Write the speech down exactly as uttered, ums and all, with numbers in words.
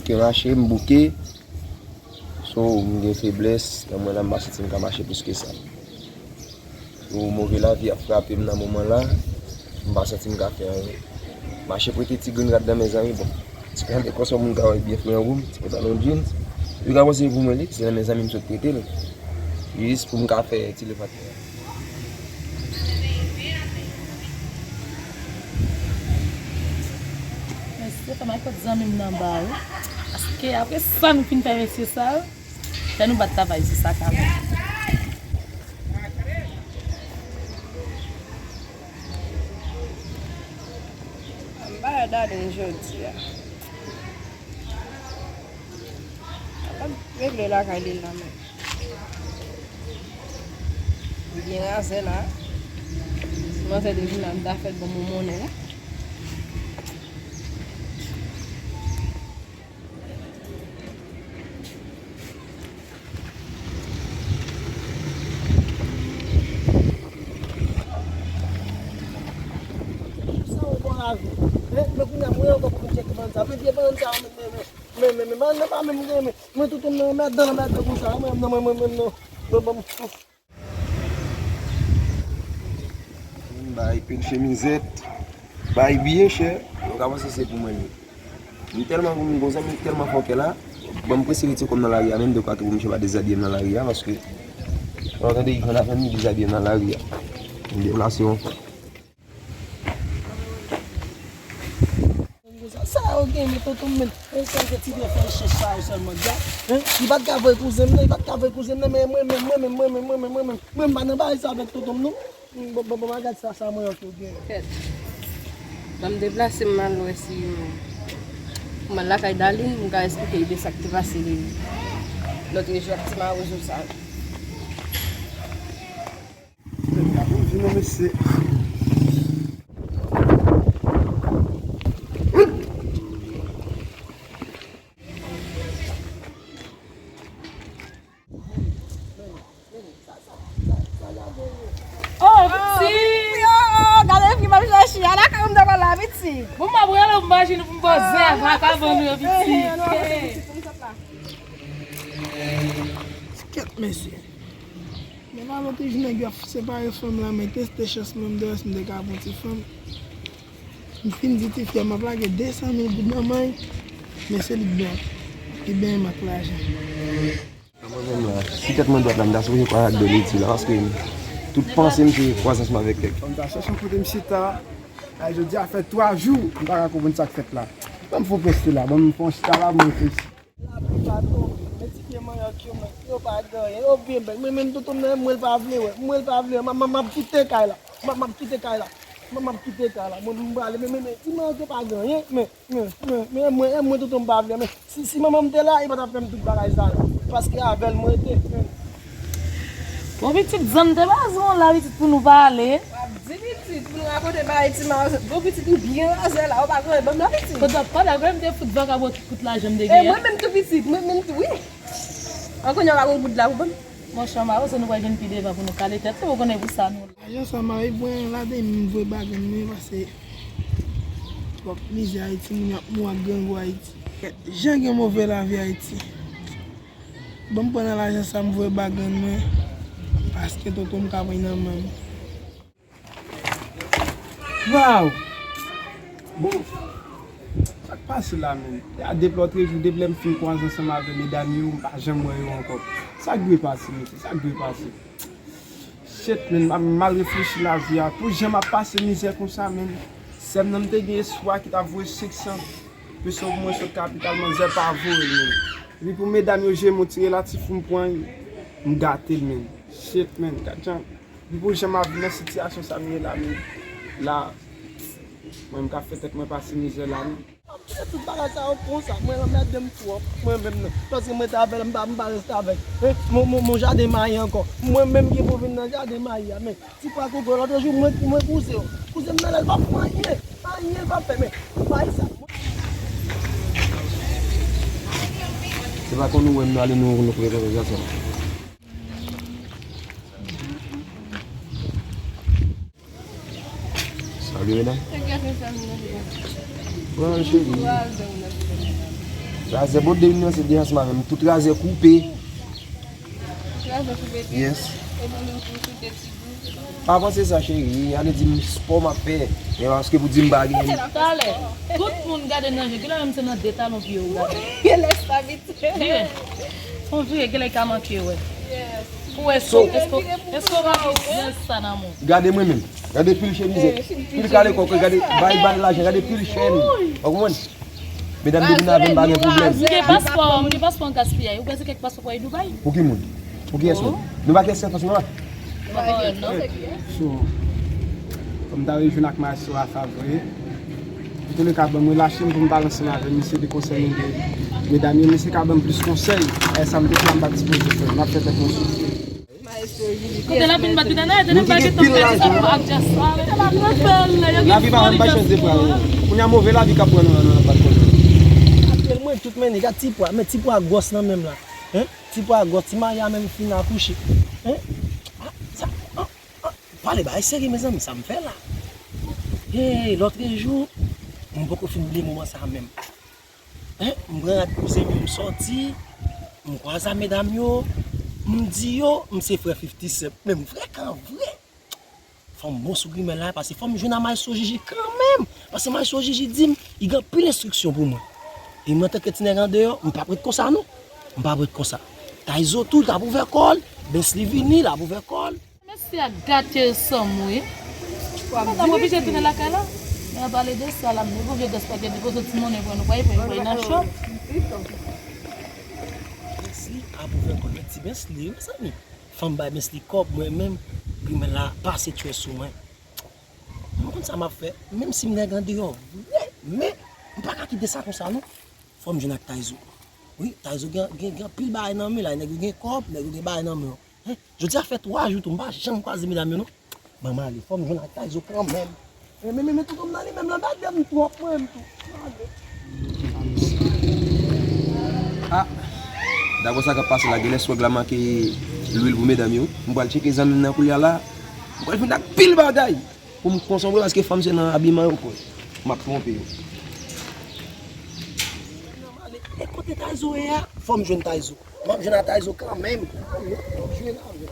Ke mache, m bouke. So, m gen feblès nan mwen la, m pa santi m ka mache plis ke sa. So, move lavi ap frape m nan moman la, m pa santi m ka fè anyen. Mache prete ti grenn rad nan men zanmi, bon. Ti grenn de kòsò moun ka wè byen fre an wou m, ti pantalon jeans. Yo ka panse pou mwen li, se nan men zanmi m sot prete l. Jis pou m ka fè ti lefat. Men se fè m al kot zanmi m nan ba wi. Paske apre sa nou fin fè mesye sa, fè nou bat travay se sa ka. M pa rad ale jodi a. Regle lakay li la menm. Li byen razè la. Manzè te vin la, m ta fè l ban m yon monnen la. Sa w bon lavi. Men, men kounye a, mwen ankò pou m tcheke bann sa. Men vye bann sa, men, men, men, men, men, bann nan pa menm gen, men, men tout moun nan mèt dan, nan mèt dan konsa, mwen, non, mwen, mwen, mwen, non. Bon, bon, bon. Bay pil chemizèt, bay byen chè, yo ka panse se pou mwen li. M tèlman moun konsa, m tèlman fòkè la, bon, m prese retire kò m nan lari a, menm dekwa tou pou m pa dezabiye m nan lari a, paske, lè w tande Ivan ap fè m dezabiye m nan lari a. M deplase yon fwa. Sa yo gen, men tonton m, men, men sa se ti defans chèch sa yo sèlman, dja. Hein? Li pa t ka voye kouzen m nan, li pa t ka voye kouzen m nan, men mwen, men mwen, men mwen, men mwen, men mwen, men mwen, mwen pa nan bagay sa avèk tonton m, non. Bon, bon, bon, bon, gad sa, sa mwen anke gen. Kèt. Ban m deplase m al wè si m, m al lakay Darline, m ka esplike li de sa k te pase li lòt jou ak ti mawozo sa. Tèt la pou vin nan mesye. Oh, piti! Oh, gade fi m ap chache a lakay ou m ta pral la, piti. Bon, m ap rele w, m pa jwenn pou m poze avèk avan nou yo, piti. Kèt, mesye. Men pa lòt jou nèg yo ap separe fanm la, men teste chans mwen, m te wè si m te ka pran ti fanm. M fin di ti fi a m ap lage de san mil goud nan men l, men se li k byen, li byen renmen ak lajan. Mwen menm la, si tèt mwen dwat la, m ta sipoze kwè ak do ledi la, paske tout panse m se kwaze ansanm avèk nèg. Mwen ta chèche yon kote m chita, a jodi a fè twa jou, m pa ka konprann sa k fèt la. Ban m fè yon pèste la, ban m fè yon chita la, mwen reflechi. Lapli pa tonbe, men ti pye manyòk yo, men yo pa gen anyen, yo byen bèl. Mwen menm tonton m nan, mwen l pa vle wè, mwen l pa vle wè, m, m, m ap kite kay la, m, m ap kite kay la, m, m ap kite kay la, mwen m prale, men, men, men, ti manyòk yo pa gen anyen, men, men, men, men, mwen, mwen tonton m pa vle, men, si, si manman m te la, li pa t ap fè m tout bagay sa yo, paske avè l mwen rete, men. Bon, pitit, zanmi, te ba zon la, pitit, pou nou pale. W ap di pitit, pou nou rakonte bagay ti mawozo. Bon, pitit, m byen razè la, ou pa gen anyen ban m nan, pitit. Kote w ap pale, agwè m te fout vakabon tout kout lajan m te gen an. E mwen menm tou, pitit, mwen menm tou, wi. An kounye a w pa gen goud la pou ban m. Monchè, mawozo, nou pral jwenn pi devan pou nou kale tèt, se ou konnen pou sa nou la. Lajan sa mari pran la, de m voye bagan mwen, paske twòp mizè Ayiti, moun yo ap mouri ak grangou Ayiti. Jan gen move lavi Ayiti. Ban m pran nan lajan sa m voye bagan mwen, paske tonton m ka pran nan men m. Waw! Bon, sa k pase la menm? Ya depi lòt jou, depi lè m fin kwaze ansanm avèk medam yo, m pa janm wè yo ankò. Sa k dwe pase, mesye? Sa k dwe pase? Shit, menn, m ap mal reflechi lavi a. Pou jan m ap pase mizè konsa, menn. Sè m nan m te gen espwa ki t ap voye senk san peso pou mwen sot kapital, manzè pa voye l, menn. Epi pou medam yo jere m yon ti relatif pou m pran, m gate l, menn. Shit, menn, gad jan. Epi pou jan m ap viv nan sitiyasyon sa m ye la, menn. La, mwen m ka fè tèt mwen pase mizè la, menn. Tout bagay sa yo konsa, mwen anmède m twòp, mwen menm nan. Paske mwen te avè l, m pa, m pa rete avè l. Hein? Mon, mon, mon jaden mayi ankò. Mwen menm ki pou vin nan jaden mayi a, men ti pwa koko, lòt jou, mwen, mwen pouse yo. Pouse m nan lè l pa fè anyen, anyen l pa fè, men mayi sa. Se pa konn ou wè m nan ale nou, nou koupe konsa sa. Salut, mesdames. Bon, cheri. Razè bò de mil nan se de ans ma menm. Tout razè koupe. Tout razè koupe tou? Yes. E mwen menm pou m soute ti dou. Pa panse sa, cheri. Ale di m spò m ap fè. Men paske pou di m pa gen. Talè, tout moun gade nan je. Genlè menm se nan de talon pye ou gade. Genlè sa vit. Vire. Fon vire, genlè ka manke wè. Pou wè si, èske, èske w pa gen sa nan men w? Gade mwen menm. Gade pil chemizèt. Pil kale kòk, gade, bay, bay lajan, gade pil chèn. Ou konprann? Medam, depi n avè m pa gen pwoblèm. M gen paspò, m gen paspò an gaspiyay. Ou kwè se kèk paspò pou al Dubai? Pou ki moun? Pou kiyès menm? Nou pa kiyès fè fòs nou la? M pa wè l non. So, fò m ta rejwenn ak Maestro Rafa vre. Antouleka, ban m relache m pou m pale ansanm avè misye de konsèy nou de medam yo. Misye ka ban m plis konsèy. E sa m te fè a m pa t sipoze fè. M ap fè tèt mwen soufri. Kote l ap vin bat pita nan, te nan bagay tanpèt sa pou ak djaswa. Lavi pa janm bay chans de pran. Kounye a move lavi k ap pran nou la, nou ap bat kòl. Apèl mwen tout men nèg a ti pwa, men ti pwa gwòs nan menm la. Hein? Ti pwa gwòs, ti Maria menm fin akouche. Hein? Ah, sa, ah, ah, pale bagay serye mezanmi, sa m fè la. Hey, lòtrejou, m poko fin bliye moman sa menm. Hein? M pran rad kouzen m yo, m sòti, m kwaze a medam yo, m di yo, m se frè fifti Cent, men m frekan vre. Fò m bon sou grimèl la, paske fò m jwenn a Maestro Jiji kanmenm. Paske Maestro Jiji di m, li gen anpil enstriksyon pou mwen. E mwen, antanke ti nèg andeyò, m p ap ret konsa non. M p ap ret konsa. Tayzo tou, l t ap ouvè kò l, Bensley vini, l ap ouvè kò l. Mesye a gate sanm wi. Madanm oblije tounen lakay la. Men an pale de sa la, m gon vye gaspiyay, gen gon ti monnen pran nou pral pran nan chòp. Bensley ap ouvè kò l, men ti Bensley, mezanmi. Fò m bay Bensley kòb, mwen menm, grimèl la pase tchwè sou mwen. M konn sa m ap fè, menm si m nèg andeyò vre, men m pa ka kite sa konsa non. Fò m jwenn ak Tayzo. Wi, Tayzo gen, gen, gen anpil bagay nan men l la, nèg yo gen kòb, nèg yo gen bagay nan men yo. Hein? Jodi a fè twa jou tou, m pa janm kwaze medam yo non. Ban m ale, fò m jwenn ak Tayzo kanmenm. Men, men, men, men, tonton m nan li menm nan gade m twòp mwen menm tou. M ale. Ah, dapre sa k ap pase la, genlè swèg la manke lwil pou medam yo. M pral tcheke zanmi m nan koulye a la. M pral vin ak pil bagay pou m konsonbre, paske fanm se nan abiman yo kwè. M ap twonpe yo. E kote Tayzo ye a? Fò m jwenn Tayzo. M ap jwenn a Tayzo kanmenm. M ap jwenn avè l.